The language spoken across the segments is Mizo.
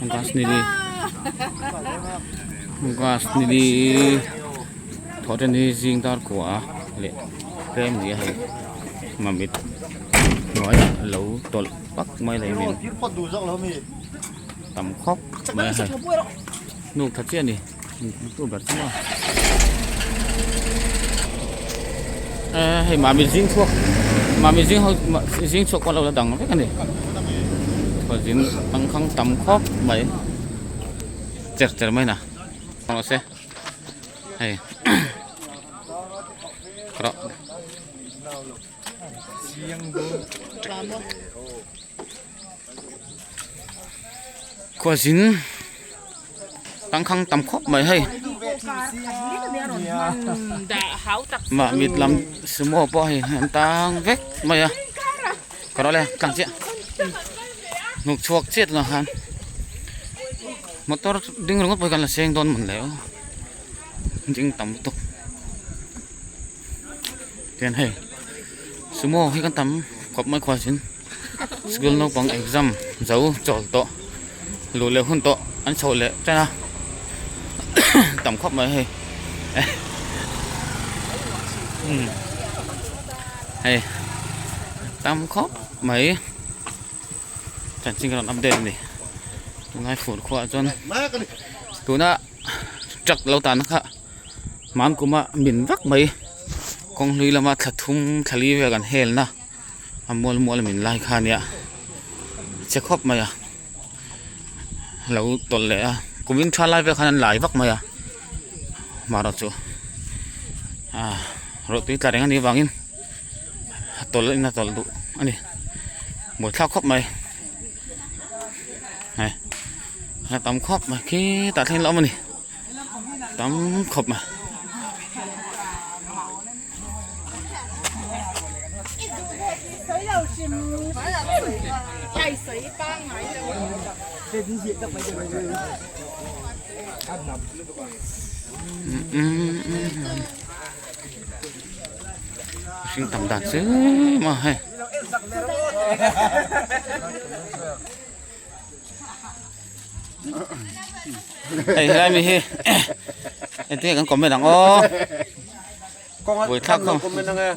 August ni li August ni li thawh ṭan hi zing dar kua leh tlem ni a hei mamit hnuaiah lo tawlh vak mai leh min tam khawp mai a hei hnuk tha chiah a ni tu ber chu maw eh hei mamit zing chhuak mamit zing ho zing chhuak pawh a lo la dang vek a ni khualzin tangkhang tam khawp mai cher cher mai na rawh se hei rawh. Khualzin tangkhang tam khawp mai hei mahmit lam sumo pawh hei an tang vek mai a ka rawh le tlang chiah hnuk chhuak chiah tunah khan motor ding ringawt pawh hi kan la seng dawn mawn le aw ding tam lutuk tian hei sumo hi kan tam khawp mai khualzin. School naupang exam zo chawl tawh luh leh hun tawh an chhoh leh tan a tam khawp mai hei hei tam khawp mai chanchin ka rawn update a ni tunlai fur khuaah chuan tuna truck lo tan kha hman kuma min vak mai kawng hlui lama thla thum thla li vel kan hel na. A mual mual min lai kha ania che khawp mai a lo tawlh leh a kumin tha lai vel khan an lai vak mai a marawh chu ah ruah tui tla reng anih avangin a tawlh in a tawlh duh a ni buaithlak khawp mai hei a tam khawp mai khitah thleng la awm a ni. Tam khawp mai. Hring tam dan chu maw hei. Hei helai mi hi engtin nge kan comment ang aw Buai thlak kha comment ang e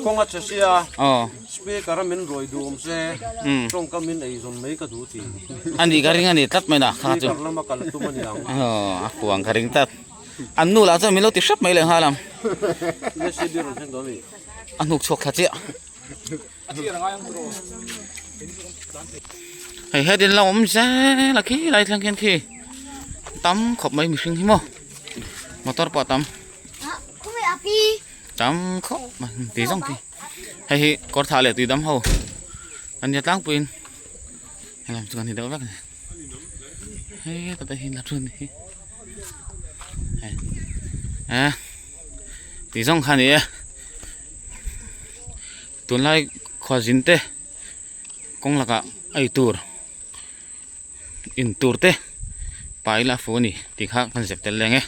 kawng a che sia speaker a min ruai duh awm se tawngka min ei zawn mai ka duh ti ani ka ring ani tlat mai na kha chu speaker lama kal a tum ani ang a fuang ka ring tlat an nu lah chuan min lo ti hrep mai leh nghal ang a hnuk chhuak thla chiah. Hei hetin la awm zel a khi lai thleng khian khi tam khawp mai mihring hi maw motor pawh a tam tam khawp mai ti zawng khi hei hi kawr thah leh tui dam ho an nia tlangpuiin helam chu kan ni deuh vek a ni hei tah te hi la thu a ni hi hei eh ti zawng kha a ni e. Tunlai khuazin te kawng lakah ei tur in tur te pai la fu a ni tih kha kan zep tel leng e.